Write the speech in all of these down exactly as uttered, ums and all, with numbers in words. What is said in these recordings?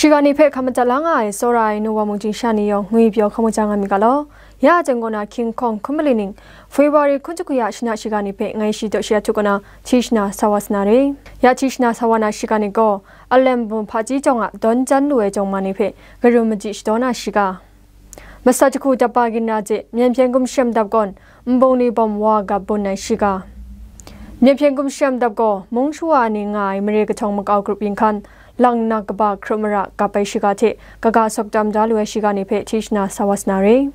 Shiga ni hpe hkam madat la nga ai tsawra ai nu wa mung chyingsha ni yawng ngwi pyaw hkam kaja nga myit ga law. Ya jang kaw na hkying hkawng hkun mali ning, February hkun jahku ya shana shiga ni hpe ngai shi daw shi ahtu kaw na hti shana sa wa sa na re. Ya hti shana sa wa na shiga ni gaw, Alan bum hpaji jawng a dawn jan lu ai jawng ma ni hpe karum maji shadaw na shiga. Masat jahku dap ba ginra hte Myen Hpyen Gumshem Dap kawn nbungli bawm wa gap bun ai shiga. Myen Hpyen Gumshem Dap gaw mung shawa ni nga ai mare kahtawng makau grup yin hkan, langnak kaba hkrup mara gap ai shiga hte kaga sawk tam da lu ai shiga ni hpe hti shana sa wa sa na re.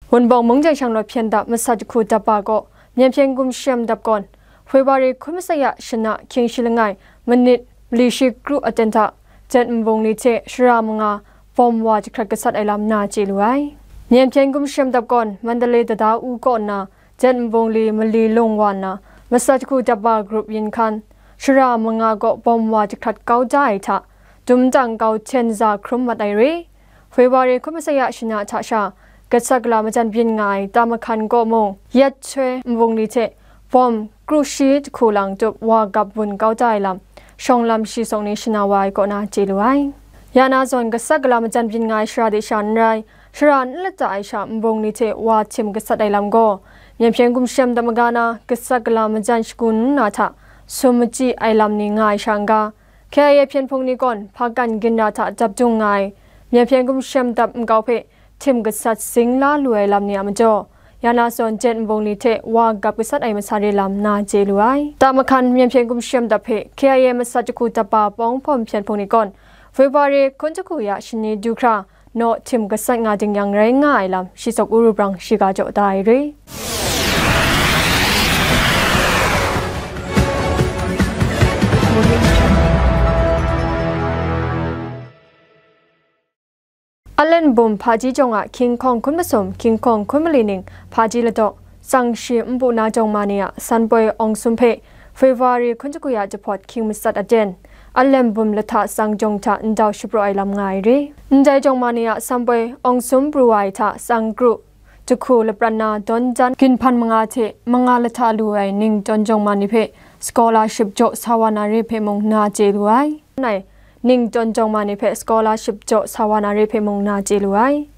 Wunpawng mung jai shang lawt hpyen dap masat jahku dap ba gaw, Myen Hpyen Gumshem Dap kawn, February hkun masai a shana hkying shi langai, manit mali shi kru aten hta, jet nbungli hte shara manga bawm wa jahkrat gasat ai lam na chye lu ai. Myen Hpyen Gumshem Dap kawn, Mandalay Dada U kaw nna, jet nbungli mali lung wa nna, masat jahku dap ba grup yin hkan, shara manga gaw bawm wa jahkrat kau da ai hta, dum tang kau hten za hkrum mat ai re. February hkun masai a shana hta sha, gasat gala majan byin nga ai tam ahkan kaw mung, yet soi nbungli hte bawm kru shi jahku lang tup wa gap bun kau da ai lam, shawng lam shi sawng ni shana wa ai kaw na chye lu ai. Ya na zawn gasat gala majan byin nga ai shara de sha n rai, shara n lata ai sha nbungli hte wa htim gasat ai lam gaw, Myen Hpyen Gumshem Dap maga na gasat gala majan shagun nna hta sum machyi ai lam ni nga ai sha n ga, K I A hpyen hpung ni kawn hpakan ginra hta dap dung nga ai, Myen Hpyen Gumshem Dap nkau hpe htim gasat sing la lu ai lam ni a majaw, ya na zawn jet nbungli hte wa gap gasat ai masa re lam na chye lu ai. Tam ahkan Myen Hpyen Gumshem Dap hpe K I A masat jahku dap ba pawng hpawm hpyen hpung ni kawn, February hkun jahku ya shani du hkra, naw htim gasat nga ding yang rai nga ai lam, shi sawk u ru brang shiga jaw da ai re. Alan bum hpaji jawng a hkying hkawng hkun masum, hkying hkawng hkun mali ning hpaji ladaw, tsang shi npu na jawng ma ni a sanpoi awng sum hpe February hkun jahku ya jahpawt hkying matsat aten, Alan bum lahta tsang jawng hta ndau shapraw ai lam nga ai re. Ndai jawng ma ni a sanpoi awng sum pru wa ai hta tsang kru jahku lapran na dawn jan ginhpan manga hte manga lahta lu ai ningtawn jawng ma ni hpe scholarship jaw sa wa na re hpe mung na chye lu ai. Nai, ningtawn jawng ma ni hpe scholarship jaw sa wa na re hpe mung na chye lu ai.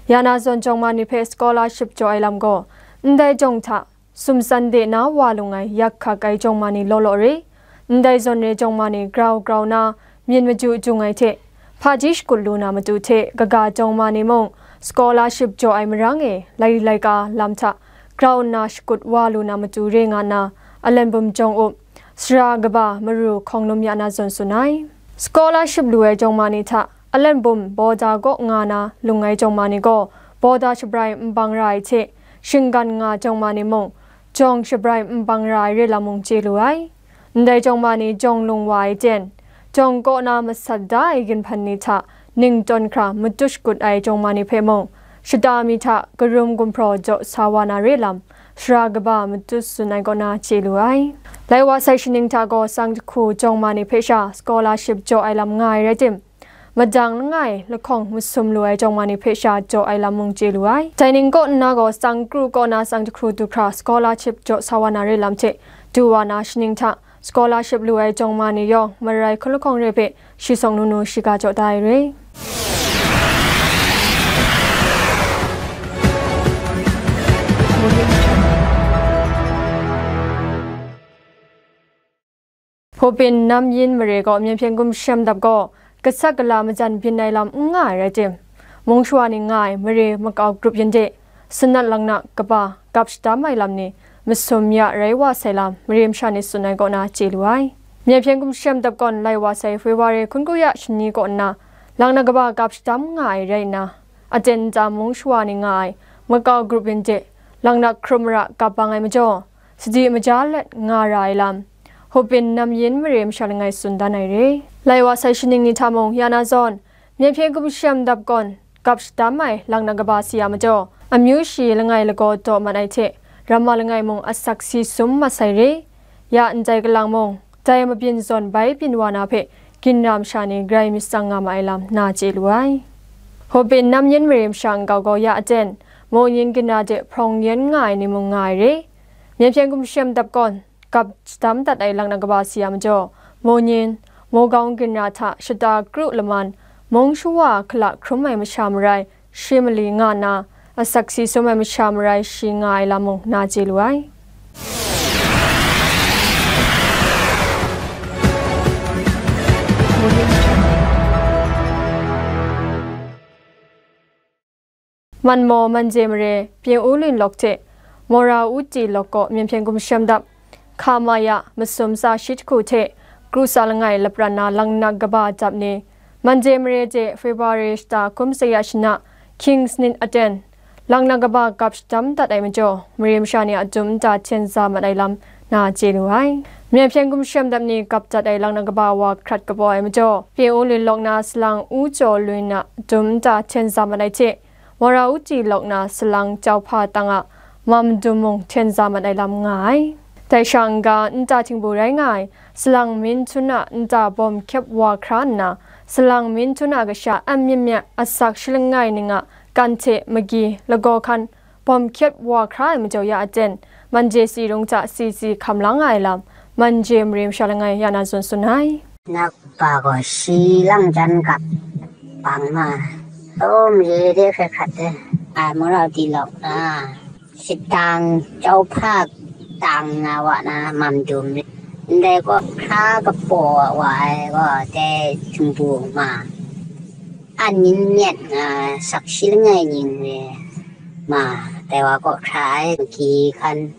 Ya na zawn jawng ma ni hpe scholarship jaw ai lam gaw, ndai jawng hta sumsan de na wa lung ai yak hkak ai jawng ma ni law law re, ndai zawn re jawng ma ni grau grau na myin maju jung ai hte, hpaji shakut lu na matu hte kaga jawng ma ni mung, scholarship jaw ai marang e lai laika lam hta grau nna shakut wa lu na matu re nga nna, Alan bum jawng up, sara kaba maru hkawng num ya na zawn tsun ai. Scholarship lu ai jawng ma ni hta, Alan bum bawda kaw nga na lung ai jawng ma ni gaw, bawda shabrai nbang ra ai hte, shinggan nga jawng ma ni mung, jawng shabrai nbang ra ai re lam mung chye lu ai. Ndai jawng ma ni jawng lung wa ai ten, jawng kaw na masat da ai ginhpan ni hta ningtawn hkra matut shakut ai jawng ma ni hpe mung, shata mi hta karum gumhpraw jaw sa wa na re lam, sara kaba matut tsun ai kaw na chye lu ai. Lai wa sai shaning hta gaw tsang jahku jawng ma ni hpe sha scholarship jaw ai lam nga ai rai tim, madang langai lahkawng masum lu ai jawng ma ni hpe sha jaw ai lam mung chye lu ai. Dai ning kaw nna gaw, tsang kru kaw na tsang jahku du hkra scholarship jaw sa wa na re lam hte du wa na shaning hta, scholarship lu ai jawng ma ni yawng marai hkun lahkawng re hpe shi sawng nu nu shiga jaw da ai re. Hpawpin Namyin mare gaw Myen Hpyen Gumshem Dap gaw gasat gala majan byin ai lam n nga ai rai tim, mung shawa ni nga ai mare makau grup yin de, sanat langnak kaba gap shadam ai lam ni masum ya rai wa sai lam, mare masha ni tsun ai kaw na chye lu ai. Myen Hpyen Gumshem Dap gawn lai wa sai February hkun kru ya shani kaw nna, langnak kaba gap shadam nga ai rai nna, aten nta mung shawa ni nga ai makau grup yin de, langnak hkrup mara gap bang ai majaw, sadi maja let nga ra ai lam, Hpawpin Namyin mare masha langai tsun dan ai re. Lai wa sai shaning ni hta mung ya na zawn, Myen Hpyen Gumshem Dap gawn gap shadam ai langnak kaba si a majaw, amyu shi langai lagaw daw mat ai hte, ramma langai mung asak si sum mat sai re. Ya ndai galang mung, dai mabyin zawn bai byin wa na hpe ginra masha ni grai myit tsang nga ma ai lam na chye lu ai. Hpawpin Namyin mare masha nkau gaw ya aten, Monyin ginra de hprawng yen nga ai ni mung nga ai re. Myen hpyen gumshem dap gawn gap shadam dat ai laknak kaba si a majaw, Monyin, Mogaung ginra hta shata kru laman, mung shawa hkala hkrum ai masha marai shi mali nga nna, asak si sum ai masha marai shi nga ai lam mung na chye lu ai. Manmaw Manje mare, Pyin U Lwin lawk hte Mora Uti lawk kaw myen hpyen gumshem dap, Hkamaya masum tsa shi jahku hte kru tsa langai lapran na laknak kaba dap ni, Manje mare de February shata hkum tsaya shana, King's nit aten, laknak kaba gap shadam dat ai majaw, mare masha ni a dum nta hten za mat ai lam na chye lu ai. Myen hpyen gumshem dap ni gap dat ai laknak kaba wa hkrat kabaw ai majaw, Pyin U Lwin lawk na salang U Jaw Lwin a dum nta hten za mat ai hte, Mora Uti lawk na salang Jauhpa Tang a mam dum mung hten za mat ai lam nga ai. Dai sha n-ga nta htingbu rai nga ai, salang Min Htun a nta bawm hkyep wa hkra nna, salang Min Htun a kasha an myit myit asak shi langai ning a kan hte magi lagaw hkan bawm hkyep wa hkra ai majaw ya aten, Manje si rung hta si si hkam la nga ai lam, Manje mare masha langai ya na zawn tsun ai. Nakpa gaw shi lang jan gap bang ma, taw mare de hkrai hkrat de, ai Mora Uti lawk na, shadang Jauhpa Tang na wa na mam dum, ndai gaw hkra kapaw wa ai gaw dai htingbu ma, an myit myit nga sak shi langai ning re ma, dai wa kaw hkra ai, magi hkan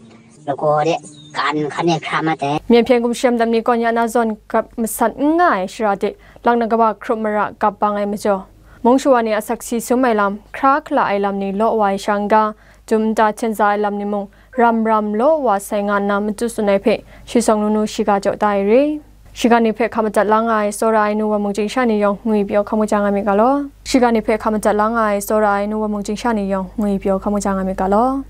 lagaw de kan hkan e hkra mat ai. Myen hpyen gumshem dap ni kawn ya na zawn gap masat n nga ai shara de laknak kaba hkrup mara gap bang ai majaw, mung shawa ni asak si sum ai lam, hkra hkala ai lam ni law wa ai sha n-ga, dum nta hten za ai lam ni mung ram ram law wa sai nga nna matu tsun ai hpe, shi sawng nu nu shiga jaw da ai re. Shiga ni hpe hka madat la nga ai tsawra ai nu wa mung chyingsha ni yawng ngwi pyaw hkam kaja nga myit ga law. Shiga ni hpe hka madat la nga ai tsawra ai nu wa mung chyingsha ni yawng ngwi pyaw hkam kaja nga myit ga law.